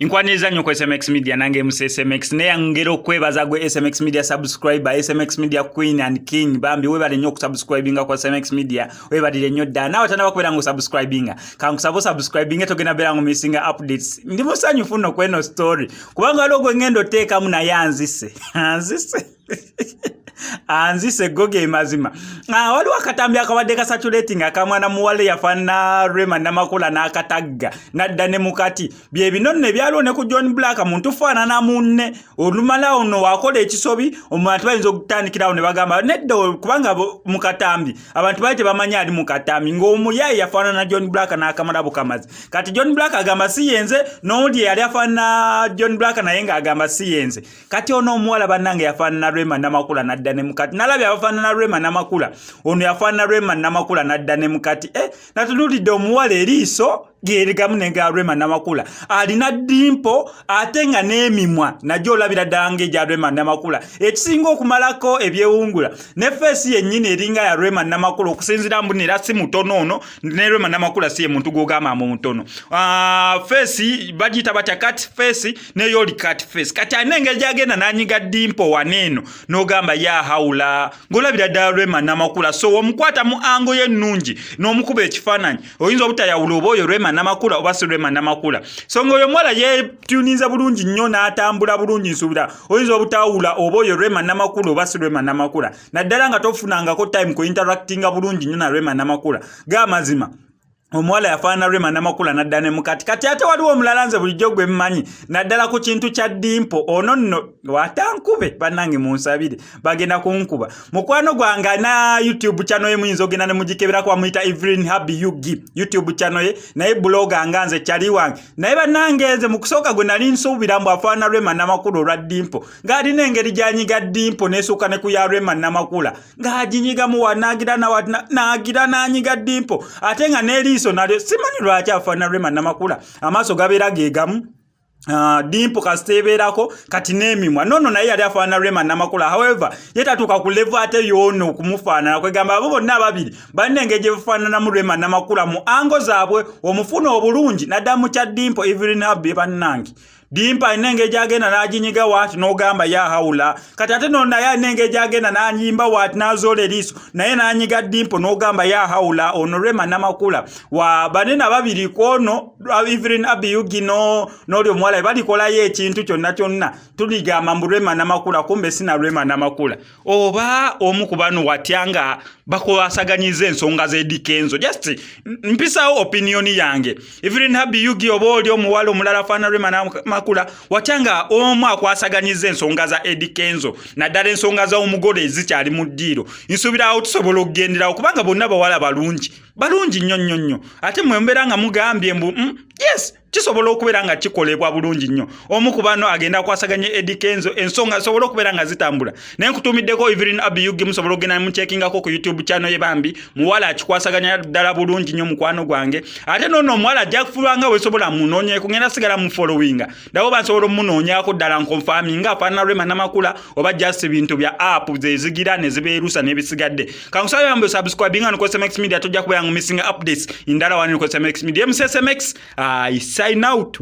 Nkwaniriza nnyo ku SMX Media, nange MC SMX. Neyongera okwebaza gwe SMX Media subscriber, SMX Media queen and king. Bambi webale nnyo okusubscribinga ku SMX Media, webalire nnyo ddala. Naawe tanaba kubeera nga osubscribinga, kankusaba osubscribinga, togenda beera nga omissinga updates. Ndi musanyufu nno kweno story, kubanga waliwo gwe ngenda oteekamu naye anzise, anzise, anzise. Go ge mazima. Waliwo akatambi akabadde kacirculating akamwana muwala yafaanana Rema Namakula n'akatagga nadda ne mukati. Bye bino nno ebyaliwo ne ku John Black. Muntu faanana munne, olumala ono wakola ekisobi, omuntu bayinza okutandikirawo ne bagamba nedda, kubanga mu katambi abantu baali tebamanyi ali mu katambi ng'omuyaayi yafaanana John Black n'akamala bukamazi. Kati John Black agamba si yenze, n'ondi eyali afaanana John Black naye ng'agamba si yenze. Kati ono omuwala bannange yafaanana Rema Namakula nadda ne mukati. Nalabye abafaanana Rema Namakula, ono yafaanana Rema Namakula nadda ne mukati. Natunuulidde omuwala, eriiso gerigamu nenga Rema Namakula, alina dimple, ate nga n'emimwa najjo olabira ddala ng'egya Rema Namakula. Ekisinga okumalako ebyewungula, ne face yennyini eringa ya Rema Namakula, okusinziira mbu nera si mutono ono, ne Rema Namakula si ye muntu gw'ogamba mbu mutono. Face bagiyita batya? Cat face, neyo oli cat face. Kati alina engeri gyagenda n'anyiga dimple waneeno n'ogamba yahawula, ng'olabira ddala Rema Namakula. So omukwata mu angle ye ennungi n'omukuba ekifaananyi, oyinza obutayawula oba oyo Rema Namakula oba si Rema Namakula. So nga oyo omuwala yetuninza bulungi nnyo n'atambula bulungi, nsuubira oyinza obutawula oba oyo Rema Namakula oba si Rema Namakula, naddala nga tofunangako time ku interactinga bulungi nnyo na Rema Namakula. Gamazima, omuwala yafaanana Rema Namakula nadda ne mukati. Kati ate waliwo omulala nze bulijjo gwe mmanyi naddala ku kintu kya dimple. Ono nno watankube, bannange munsabire, bagenda kunkuba. Mukwano gwange alina YouTube channel ye, muyinza ogenda ne mugikeberako, bamuyita Evelyn Habi UG, YouTube channel ye, naye blogger nga nze kyali wange. Naye bannange, nze mu kusooka gwe nali nsuubira mbu afaanana Rema Namakula olwa dimple, ng'alina engeri gy'anyiga dimple n'esooka ne ku ya Rema Namakula, ng'aginyigamu wa nagira nagira n'anyiga dimple, ate nga n'eriiso nalyo simanyi lwaki afaanana Rema Namakula, amaaso gabeera geegamu. Dimple kasita ebeerako, kati n'emimwa nono naye yali afaanana Rema Namakula. However, ye tatuuka ku level ate yoono okumufaanana. Kwegamba abo bonna ababiri balina engeri gye bafaananamu Rema Namakula mu angle zaabwe, omufuna obulungi naddala mu kya dimple. Evelyn Habi, bannange, dimple alina engeri gyagenda n'aginyiga waati n'ogamba yahawula. Kati ate no naye alina engeri gyagenda n'anyimba waati n'azoola eriiso, naye n'anyiga dimple n'ogamba yahawula, ono Rema Namakula. Wa banene ababiri kwono Evelyn Habi UG n'oli omuwala balikolayo ekintu kyonna kyonna, tuligamba mbu Rema Namakula, kumbe sina Rema Namakula. Oba omu ku bano watya nga bakwasaganyiza ensonga z'Eddy Kenzo? Just mpisaawo opinion yange. Evelyn Habi UG oba oli omuwala omulala afaanana Rema Namakula, watya nga omu akwasaganyiza ensonga za Eddy Kenzo, naddala ensonga z'omugole ezikyali mu ddiiro? Nsuubirawo tusobola okugenderawo, kubanga bonna bawala balungi, balungi nnyo nnyo nnyo. Ate mwe mbeera nga mugambye mbu yes, kisobola okubeera nga kikolebwa bulungi nnyo, omu ku bano agenda akwasaganya Eddy Kenzo, ensonga zisobole okubeera nga zitambula. Naye nkutuumiddeko Evelyn Habi UG, musobola okugenda mucheckingako ku YouTube channel ye. Bambi muwala akikwasaganya ddala bulungi nnyo, mukwano gwange. Ate noono omuwala ajja kufuba nga wesobola munoonyeeko, ngenda sigala mufollowinga, ndaba oba nsobola omunoonyaako ddala nconfirminga afaanana Rema Namakula oba just bintu bya app zezigira ne zibeerusa n'ebisigadde. Kankusaba bambi osubscribinga no ku SMX Media, tojja kubeera nga missinga updates ndala wano ku SMX Media. MCSMX, I sign out.